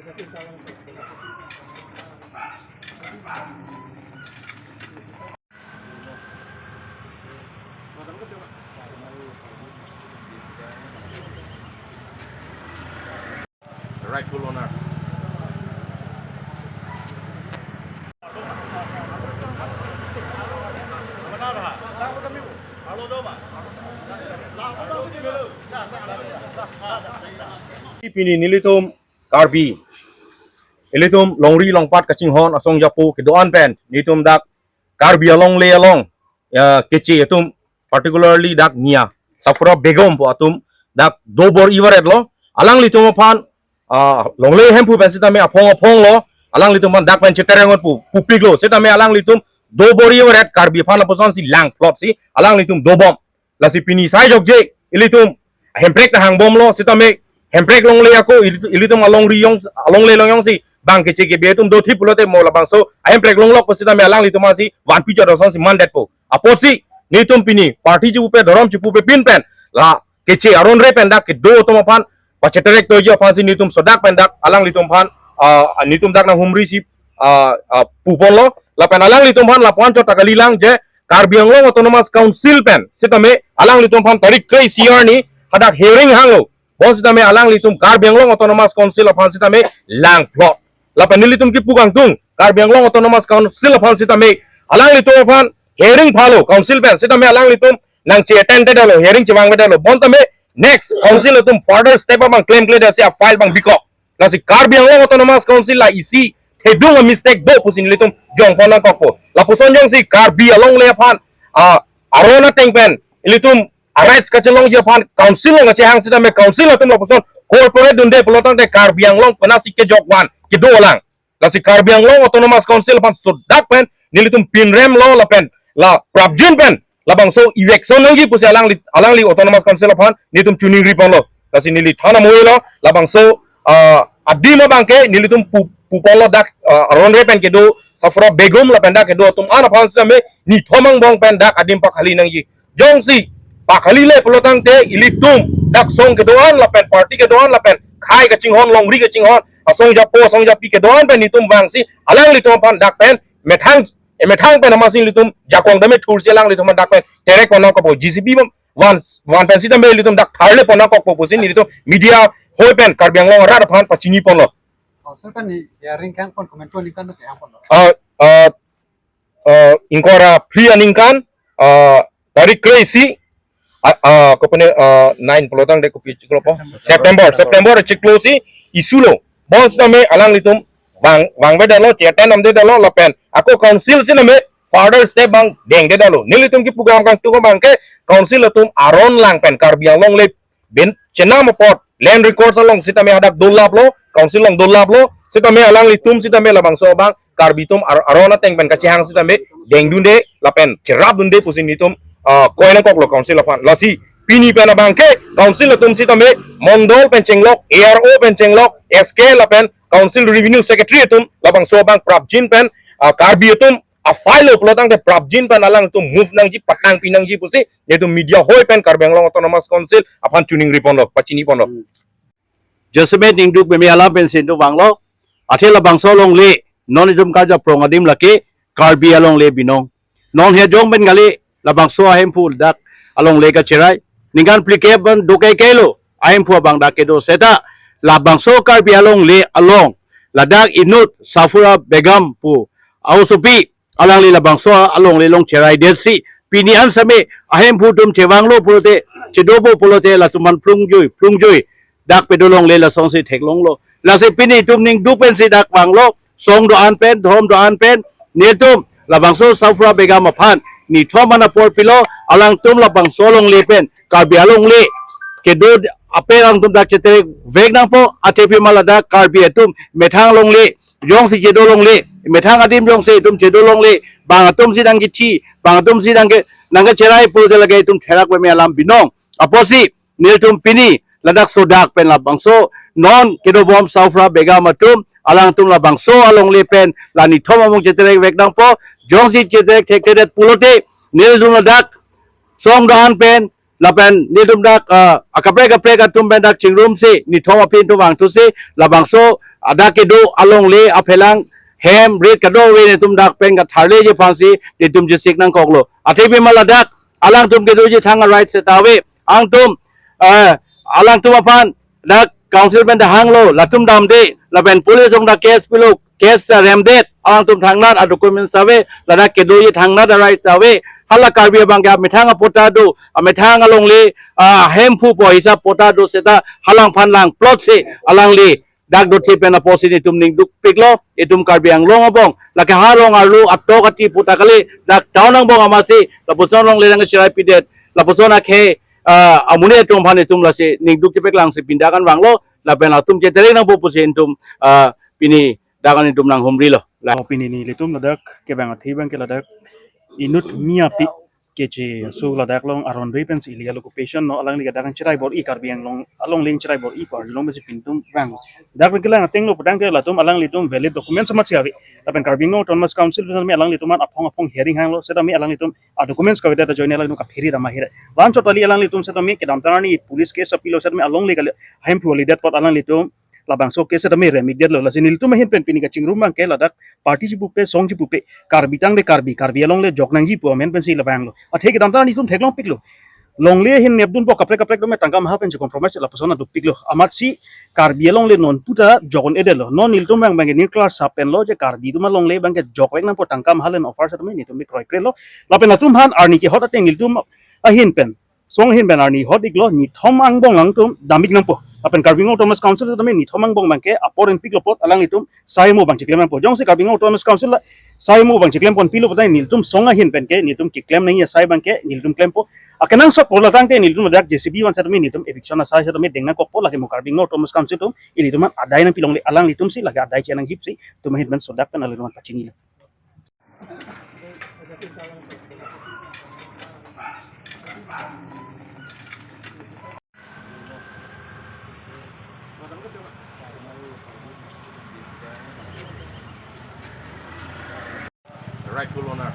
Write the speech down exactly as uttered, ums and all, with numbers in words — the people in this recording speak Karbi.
The rightful owner. Pini nelitum Karbi, ilitum longri longpat kachinghon asong japo kedo-an pen nelitum dak Karbi alongle along, ya, keche atum, particularly dak Nia Safura Begum pu atum dak dobor-i varet lo. Alanglitum aphan, ah, longle hemphu pen sitame aphong aphong lo. Alanglitum aphan dak pen chetereng pu pupik lo. Sitame alanglitum dobor-i varet, Karbi aphan lapuson si langplot si alanglitum dobom. Lasi pini sai jokje ilitum hemprek ta hangbom lo, sitame hemprek longle ako ilitum, ilitum alongri along, alongle along jongsi bang keche kebe atum dothip pulote mo labangso ahemprek longlok pu sitame alanglitum asi vanpi chodosong si mandetpo. Apotsi nelitum pini party chipupe, dhorom chipupe pin pen la keche aron re pen dak kedo atum aphan pacheterek toji aphan si nelitum sodak pen dak alanglitum aphan, ah, nelitum dak nanghumri si, ah, ah, pupon lo. Lapen alanglitum aphan lapuan chot ta kalilang je Karbi Anglong Autonomous Council pen sitame alanglitum aphan tarik kre-isi arni hadak hearing hanglo. Bonsitame alanglitum Karbi Anglong Autonomous Council aphan sitame langplot. Lapen nelitum kipu kangtung, Karbi Anglong Autonomous Council aphan sitame alanglitum aphan hearing phalo council pen sitame alanglitum nangche-attend detlo, hearing chevangve detlo. Bontame next council atum further step abang klemkledet si a-file abang bikok. Lasi Karbi Anglong Autonomous Council la isi thedung a-mistake do pusi nelitum jongpon nangkokpo. Lapuson jongsi Karbi alongle aphan, ah, aron ateng pen ilitum a-rights kachelongji aphan council along kachehang sitame council atum lapuson corporate dunde pulotangte Karbi Anglong penasi kejok van kedo alang. Lasi Karbi Anglong Autonomous Council aphan sodak pen nelitum pinrem lo lapen la prapjin pen labangso eviction nangji pusi alangli, alangli Autonomous Council aphan nelitum chiningri ponlo. Lasi neli than amoilo labangso, ah, adim abangke nelitum pu, pupon lo dak, ah, aron re pen kedo Safura Begum lapen dak kedo atum an aphan sitame nithom angbong pen dak adim pakhali nangji. Jongsi pakhalile pulotangte ilitum dak song kedo-an lapen party kedo-an lapen khei kachinghon, longri kachinghon asong japo asong japi kedo-an pen nelitum vangsi alanglitum aphan dak pen methang, eh, methang pen amatsi nelitum jakong dame thursi alanglitum aphan dak pen terek pon nangkokpo. J C B van, van pen sitame ilitum dak tharle pon nangkokpo pusi nelitum media hoi pen Karbi Anglong arat aphan pachini ponlo. Council pen ni hearing kang pon comment pon ni kan se ang pon lo. Ah, ah, ah, ingkoi ra phli aningkan, ah, tarik kre-isi, ah, ah, kopane, ah, nine pulotangte kopi chiklo po? September, September chiklo si issue lo. Bonsitame alanglitum vang, vangve detlo, che-attend damde detlo lapen ako council sitame further step abang dengde detlo. Nelitum kipu kangtung abangke council atum aron lang pen Karbi alongle bin chenam apot land records along sitame hadak dolaplo, council along dolaplo, sitame alanglitum sitame labangso abang Karbi atum ar-, aron ateng pen kachehang sitame dengdunde lapen cherapdunde pusi nelitum, ah, koi nangkoklo council aphan. Lasi pini pen abangke council atum sitame mondol pen chenglok, A R O pen chenglok, S K lapen council revenue secretary atum labangso abang prapjin pen, ah, Karbi atum a-file lo pulotangte prapjin pen alangtum move nangji, patang pinangji pusi nelitum media hoi pen Karbi Anglong Autonomous Council aphan chiningri ponlo, pachini ponlo. Hmm. Jasemet ningduk peme alam pen sindu vanglo, athe labangso alongle, non itum karja prong adim lake Karbi alongle binong. Non he jong pen kali labangso ahemphu dak alongle kacherai. Ningkan phlikep pen do kaikai lo ahemphu abang dak kedo seta labangso Karbi alongle along ladak inut Safura Begum pu a-osopi alangli labangso alongle along cherai detsi pini an sitame ahemphu atum chevanglo pulote, chedopo pulote latum aphan plungjui plungjui dak pedo longle lasonsi theklonglo. Lasi pini itum ningduk pensi dak vanglo, song do-an pen, dhorom do-an pen, nelitum labangso Safura Begum aphan nithom an apor pilo, alangtum labangso alongle pen Karbi alongle kedo ape alangtum dak cheterek vek nangpo, athe pima ladak Karbi atum methang longle jongsi chedo longle, methang adim jongsi itum chedo longle, bang atumsi nangkethi, bang atumsi nangke, nangkecherai pulote lake itum therak peme alam binong. Apotsi nelitum pini ladak sodak pen labangso non kedobom Safura Begum atum, alangtum labangso alongle pen la nithom amung cheterek vek nangpo. Jongsi cheterek thekthedet pulote nelitum ladak song do-an pen, Lapen netum dak, ah, akaprek kaprek atum pen dak chingrumsi, nithom aphi netum vangthusi, labangso adak kedo alongle aphelang hem rit kadokave netum dak pen katharleji aphansi netum chesik nangkoklo. Athe pima ladak alangtum kedoji thang a-right seta ave. Angtum, eh, alangtum aphan dak council pen dak hanglo, latum damde, lapen police along dak case pilo, case ta remdet, alangtum thangnat a-documents ave, ladak kedoji thangnat a-right ave. Hala Karbi abangke amethang a-patta do, amethang alongle, ah, hemphu po hisap patta do seta, halangphan langplotsi alangli dak dothe pen apotsi netum ning dukpiklo, itum Karbi Anglong abong, lake ha rong arlo atok ati patta kali, dak town angbong amatsi, lapuson alongle nangcherai pidet, lapuson akhei, ah, amonit atum aphan itum lasi ning duk chepeklangsi pinda kan vanglo, lapen latum cheterek nangpo pusi itum, ah, pini dak an itum nanghumrilo. La- Oh, pini nelitum ladak kevang athe abangke ladak inut Miyapi keche aso ladak along aron ri pensi illegal occupation lo, alangli ke dak an cherai bor-i, Karbi Anglong alongle cherai bor-i pu arjulong pensi pini itum vang. Dak pen kelang ateng lo putangte latum alanglitum valid documents amatsi ave. Lapen Karbi Anglong Autonomous Council pen setame alanglitum an aphong aphong hearing hanglo, setame alanglitum a-documents kavedet ajoine alanglitum kaphere dam ahere. Bang chot kali alanglitum setame kedamtang arni police case apilo setame alongle kali hemphu kalidet apot alanglitum labangso case setame remikdetlo. Lasi nelitum ahin pen pini kachingrum abangke ladak party chipupe, song chipupe, Karbi tangte Karbi, Karbi alongle jok nangji pu amen pensi la vanglo. Athe kedamtang arni itum theklongpiklo. Longle ahin nepdunpo, kaprek kaprek atum tangka maha pensi compromise lapuson adukpiklo. Amatsi Karbi alongle non puta jok un-edetlo. Non nelitum vang abangke nirklar sap penlo je Karbi atum alongle abangke jokvek nangpo, tangka maha le offer setame nelitum bi kroikrelo. Lapen latum aphan arni kehot ateng nelitum ahin pen, song ahin pen arni hot-iklo, nithom angbong alangtum damik nangpo. Lapen Karbi Anglong Autonomous Council setame nithom angbong abangke apor enpiklo apot alanglitum sai mo abang chiklem nangpo. Jongsi Karbi Anglong Autonomous Council la sai mo abang chiklem ponpilo putangte nelitum song ahin penke nelitum keklem nangji asai abangke nelitum klempo. Akenangsot pu latangte nelitum dak J C B van setame nelitum eviction asai setame deng nangkokpo, lake mo Karbi Anglong Autonomous Council atum ilitum an adai nangpilongle, alanglitumsi lake adai chenangji pusi itum ahin pen sodak pen alanglitum an pachinilo. Rightful owner.